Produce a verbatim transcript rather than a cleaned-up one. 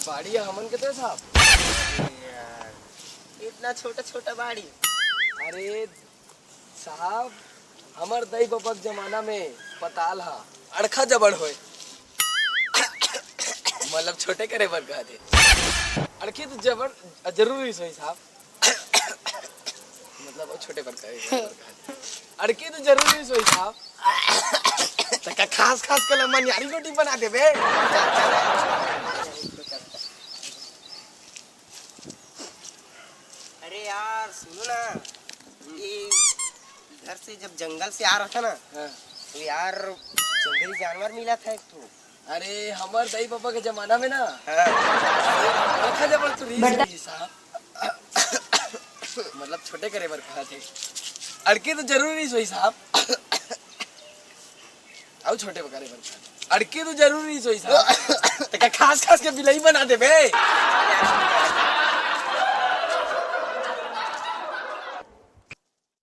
बाड़ी ह हमन के तो साहब। यार, इतना छोटा छोटा बाड़ी। अरे साहब, हमर दई बबा के जमाना में पताल ह अड़खा जबड़ होय। मतलब छोटे करे बर कहत हे। अड़खी तो जबड़ जरूरी सोई साहब। मतलब वो छोटे बर करे बर कहत हे। अड़खी तो जरूरी सोई साहब। तका खास खास के लमनियारी रोटी बना देबे। अरे यार, सुनो ना, ये घर से जब जंगल से आ रहा था ना, हाँ। तो यार, जंगली जानवर मिला था एक ठो। अरे हमर दई बबा के जमाना में ना हाँ। अड़खा जबड़ तो रीस रही साहब। मतलब छोटे करे बर कहत हे। अड़खी तो जरूरी सोई साहब। अउ छोटे करे बर कहत हे। अड़खी तो जरूरी सोई साहब। तका खास खास के बिलई बना देबे।